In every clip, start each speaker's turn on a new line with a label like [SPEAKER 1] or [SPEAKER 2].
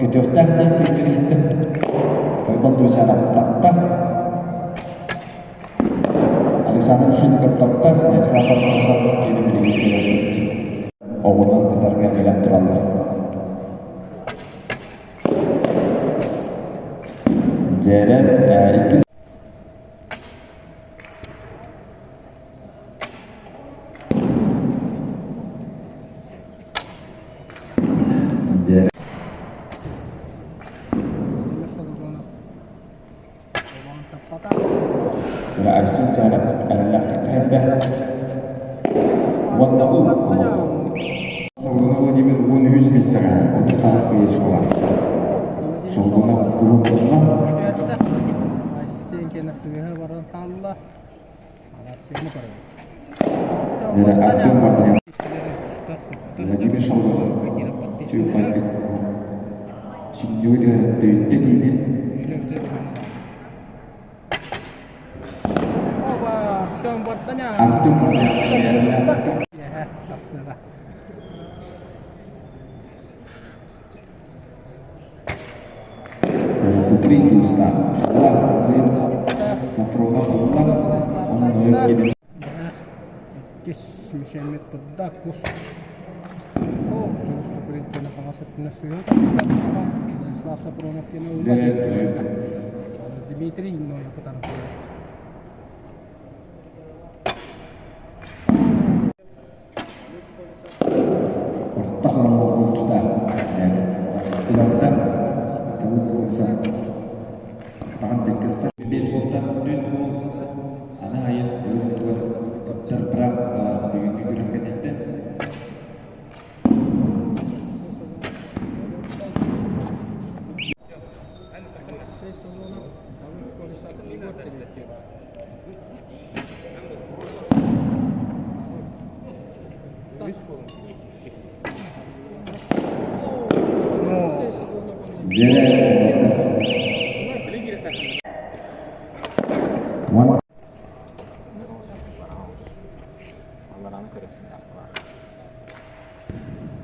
[SPEAKER 1] Көтүөхтээх диэн сирдэр иһиттэн Байбал Туйсаанап тапта. Александр Мишиников тапта, Станислав Аммосов кини билигин кэлэрбит. Оҕунан ытарга бэлэм тураллар. Дьэрэ иккис Айсен Саров эрэллээхтик түһэрдэ уонна Солгуна Владимир 13 миэстэҕэ 38 тыһыынча Солгуна куруутунна Артем Мартынов Владимир Шалгонов Сүүрбайдык Сүнньүгү түһэрэн тиийдин Артем Мартынов Туприн Сафронов ылла,
[SPEAKER 2] Иккис мишеммит турда кус. Дьулус Туприн киэнэ хаҥас өттүнэ сыыһа Станислав Сафронов киэнэ ылла. Дмитрий Ноев ытан
[SPEAKER 1] Куртах оҥорбуччута туларда тылын курса таҕан тиккисса бес уонтан бүтүн уол аны айан өлүмтүгэр кыттар быраап бүгүҥҥү күрэх кэнниттэн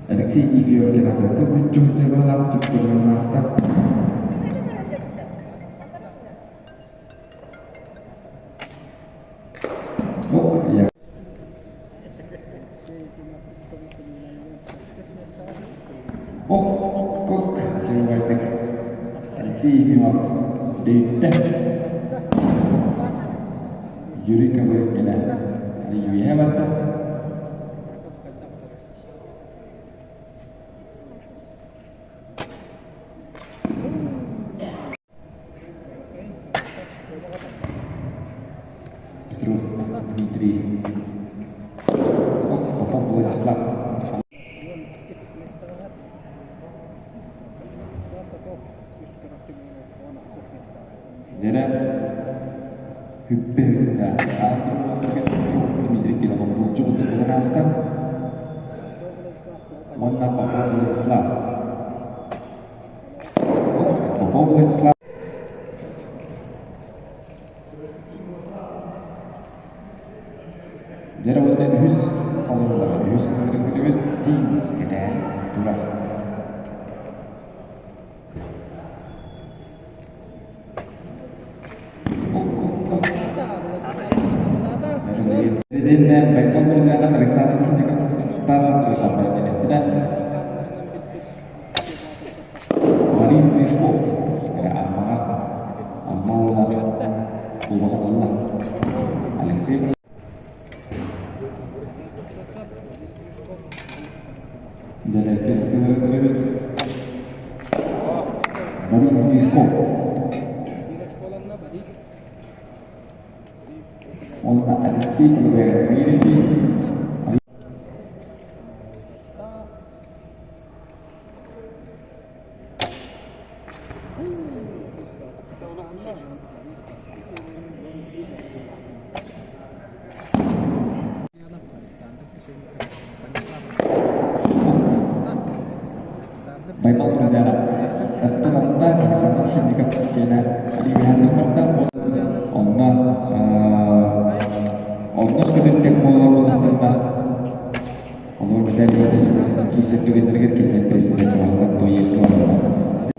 [SPEAKER 1] Алексей Ефимов кэнэҕэһэ күн дьыбалаах түптүгүн ааста. Ох, сыылбайдык Алексей Ефимов дөйүттэ. Юрий Ковыркина үөһэ барда. Петров Дмитрий Попов Владислав Дьэрэ Хүппэ Дмитрий Кириллов булчу ааста уонна Попов Владислав Попов Владислав Дьэ уонна үһүс холобура үһүс ыҥырыгырыгыт тииҥ кэтээн турар. Итиннэ Байкал Друзьянов Александр Шутиков Стас Андросов бэлэмнэнэттилэр. Борис Гришков Аммаҕа Амма уола кубога ылла. Алексей Дэлэкки сытыырыгырыбыт Борис Гришков уонна Алексей Кулыбаев Байбал Друзьянов Оттон Александр Шенников диэнэ Ливианнарда онно онно көтүттек буолар буоллахтарына олор мэдээллэрин киисэр түгэннэригэр кинилэр президент туойуктуоллар.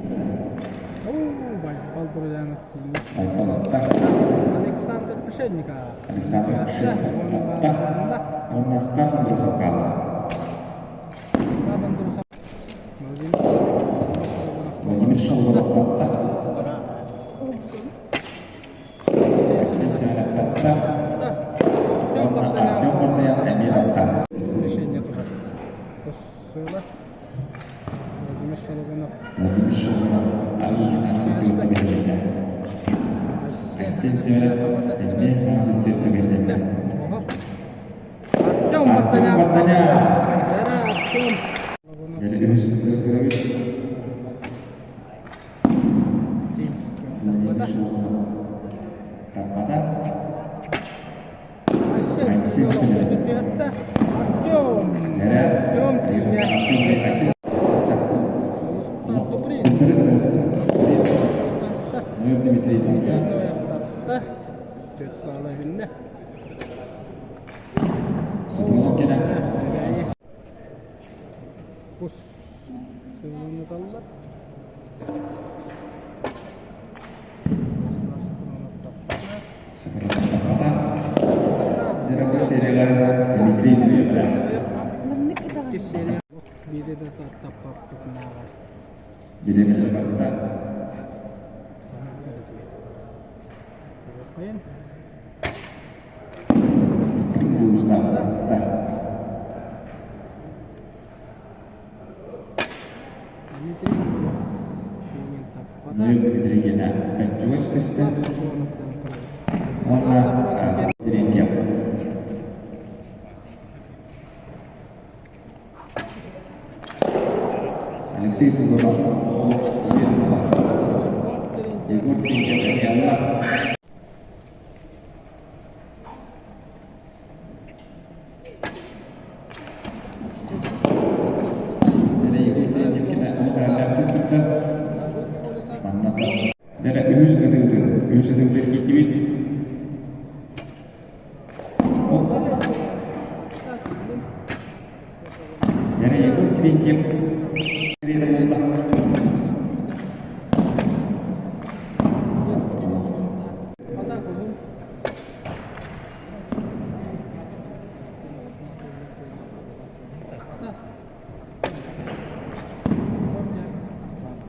[SPEAKER 2] Курулянов тиийэ.
[SPEAKER 1] Айталатта.
[SPEAKER 2] Александр Пшенников.
[SPEAKER 1] Александр Пшенников. Уонна Стас Андросов хаалла.
[SPEAKER 2] Стас Андросов.
[SPEAKER 1] Владимир Шалгунов тапта. Алексей Семенов тапта. Уонна Артем Мартаян эмиэ тапта.
[SPEAKER 2] Решение турар. Сыла. Владимир Шалгунов.
[SPEAKER 1] Владимир Шалгунов арыйыынан сыттыыр түбэһэллэрэ. Айсен Семенов эмиэ хаҥас өттүгэр түбэһэллэрэ.
[SPEAKER 2] Артем
[SPEAKER 1] Артем
[SPEAKER 2] Мартанян.
[SPEAKER 1] Мартанян.
[SPEAKER 2] Артем.
[SPEAKER 1] Дьэ, үһүс көрөбүт. Владимир Шалгунов таппата. Айсен Семенов.
[SPEAKER 2] Артем.
[SPEAKER 1] Дьэ,
[SPEAKER 2] Артем тиийэ.
[SPEAKER 1] Артем Айсен Ноев Дмитрий тапта. Сопронов кэлэн. Сопронов таппата. Дьэ, бу серияҕа Дмитрий Ноев. Бириэмэлэр барыта булуустаахтар. Ноев Дмитрий кэлэ чугас түстэ. Уонна Терентьев. Алексей Сазонов. Егор Терентьев эмиэ ылла. Дьэ, Егор Терентьев кэлэ олох эрэллээхтик тутта. Манна дьэ, үһүс ытыытын, үһүс ытыытын киирдибит. Оп. Дьэ, Егор Терентьев буолла.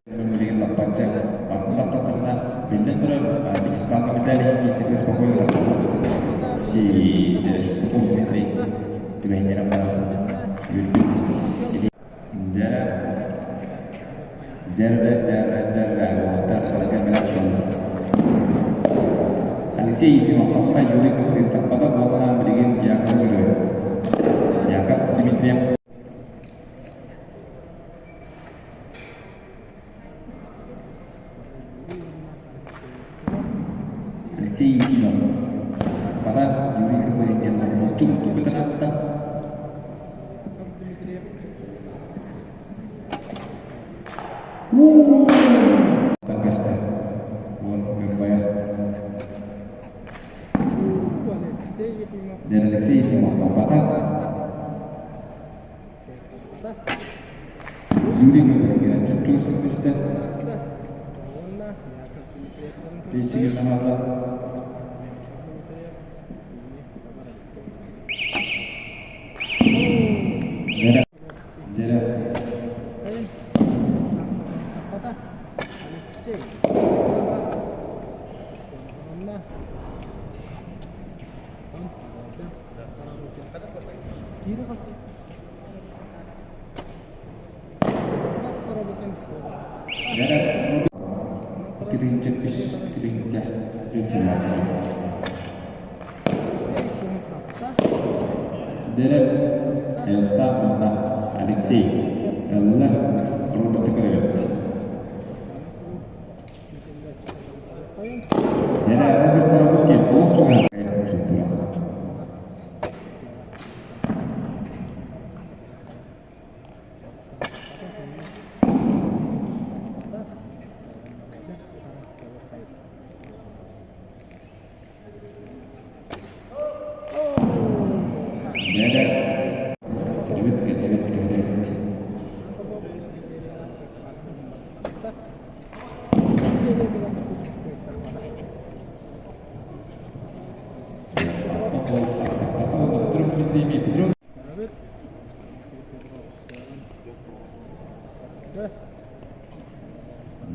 [SPEAKER 1] Билигин лаппачча атын лаптатарына биллэн турар Вячеслав Витальевич киирсэргэ спокойно си Шестаков Дмитрий түбэһиннэрэн баран үөрбүт. Дьэ, дьэ, дьэ, дьэ, уолаттар кэлбэлэр Алексей Ефимов тапта, Юрий Копырин таппата, уонна билигин Яков көрөбүт. Яков Дмитриев. Алексей Ефимов. Таппата, Юрий Копырин диэн чугуттук көтөн аста. Көстө. Уон Мырбая. Алексей Ефимов таппата. Юрий Копырин чугустук түстэ. Бейсигин наһаалла. Дьэ, дьэ, дьэ, Киринчэ үс киринчэ Дьэ, Элста уонна Алексей ылла роботы көрөбүт. Дьэ, Роберт Коробукин олох чугаһаан чугура. Дьэ, кэлбит, кэлбит, кэлбит.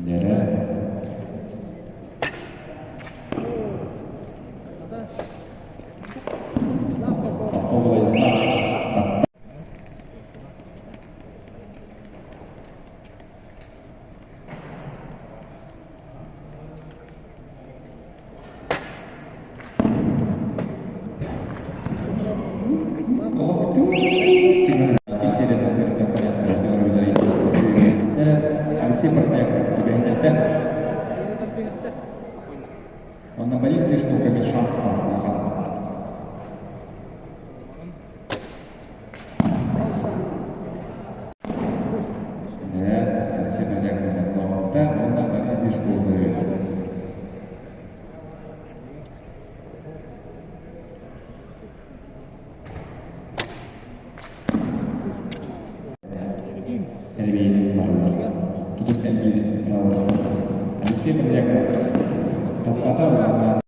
[SPEAKER 1] Лера. Попов Владислав. Онно Борис Дышков шанс баар. Алексей Придяков уонна Борис Дышков Элбиин барылар. Тутук элбиир Алексей Придяков таппата уонна.